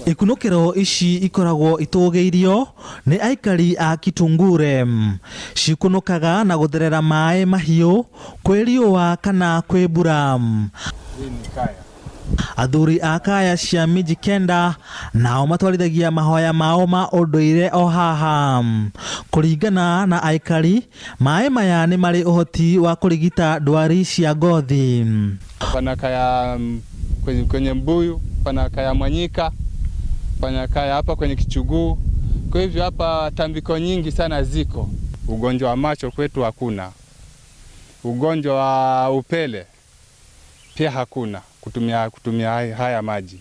Ikunũkĩro ici ikoragwo itũgĩirio nĩ aikari a Kitungure. Cikunũkaga na gũtherera maĩ mahiũ kwĩ riũa kana kwĩ mbura. Athuri a kaya cia Mijikenda nao matwarithagia mahoya mao ma ũndũire o haha. Kũringana na aikari, maĩ maya nĩ marĩ ũhoti wa kũrigita ndwari cia ngothi. Pana kaya kwenye Mbuyu, pana kaya Mwanyika, pana kaya hapa kwenye Kichuguu. Kwa hivyo hapa tambiko nyingi sana ziko. Ugonjwa wa macho kwetu hakuna, ugonjwa wa upele pia hakuna kutumia haya maji.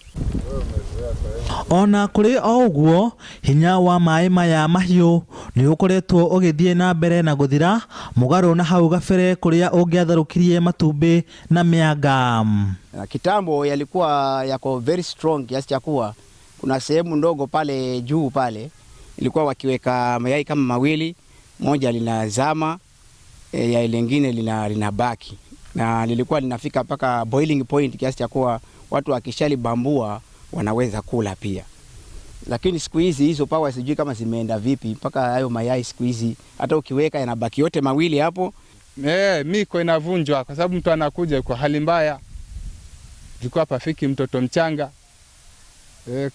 Ona kũrĩ o ũguo, hinya wa maĩ maya mahiũ nĩ ũkoretwo ũgĩthiĩ na mbere na gũthira mũgarũ na hau gabere kũrĩa ũngĩatherũkirie matumbĩ na mĩanga. Na kitambo yalikuwa yako very strong kiasi cha kuwa kuna sehemu ndogo pale juu pale ilikuwa wakiweka mayai kama mawili, moja linazama yai lingine linabaki, na lilikuwa linafika mpaka boiling point kiasi cha kuwa watu wakishalibambua wanaweza kula pia. Lakini siku hizi hizo power sijui kama zimeenda vipi, mpaka hayo mayai siku hizi hata ukiweka yanabaki yote mawili hapo. Miko inavunjwa kwa sababu mtu anakuja kwa hali mbaya, ilikuwa pafiki mtoto mchanga.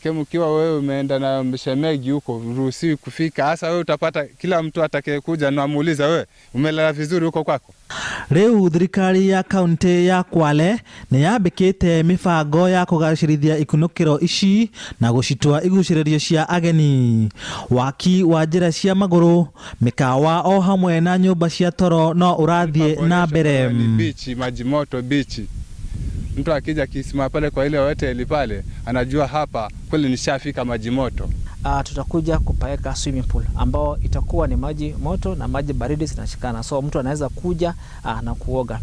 Kama ukiwa wewe umeenda na shemegi huko ruhusiwi kufika. Hasa wewe utapata kila mtu atakayekuja na amuuliza, wewe umelala vizuri huko kwako? Rĩu thirikari ya kaunti ya Kwale nĩ yambĩkĩte mĩbango ya kũgacĩrithia ikunũkĩro ici na gũcitua igucĩrĩrio cia ageni. Waki wa njĩra cia magũrũ, mĩkawa o hamwe na nyũmba cia toro no ũrathiĩ na mbere. Ni beach, maji moto beach. Mtu akija akisimama pale kwa ile hoteli pale anajua hapa kweli nishafika maji moto. Tutakuja kupaweka swimming pool ambao itakuwa ni maji moto na maji baridi zinashikana, so mtu anaweza kuja na kuoga.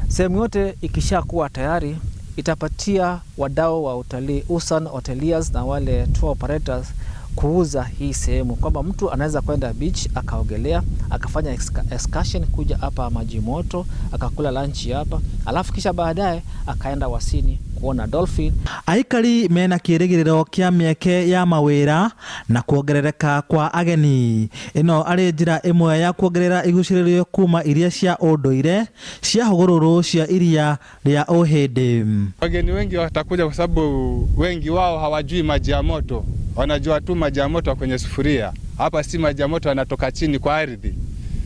Sehemu yote ikishakuwa tayari itapatia wadau wa utalii hususan hoteliers na wale tour operators kuuza hii sehemu, kwamba mtu anaweza kwenda beach akaogelea, akafanya excursion kuja hapa maji moto, akakula lunch hapa, alafu kisha baadaye akaenda Wasini kuona dolphin. Aikari mena kĩrĩgĩrĩro kĩa mĩeke ya mawĩra na kuongerereka kwa ageni. Ĩno arĩ njĩra ĩmwe ya kuongerera igucĩrĩrio kuma iria cia ũndũire cia hũgũrũrũ cia iria rĩa Ũhĩndĩ. Wageni wengi watakuja kwa sababu wengi wao hawajui maji ya moto, wanajua tu maji ya moto kwenye sufuria. Hapa si maji ya moto yanatoka chini kwa ardhi,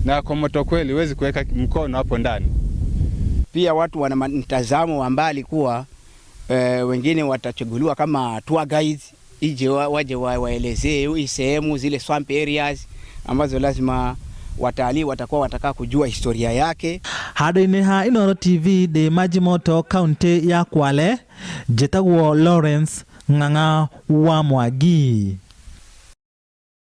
na kwa moto kweli huwezi kuweka mkono hapo ndani. Pia watu wana mtazamo wa mbali kuwa wengine watachaguliwa kama tour guides ije waje waelezee hii sehemu zile swamp areas ambazo lazima watalii watakuwa wataka kujua historia yake. Handũ-inĩ ha Inooro TV ndĩ Maji Moto kaunti ya Kwale, njĩtagwo Lawrence Ng'ang'a wa Mwangi.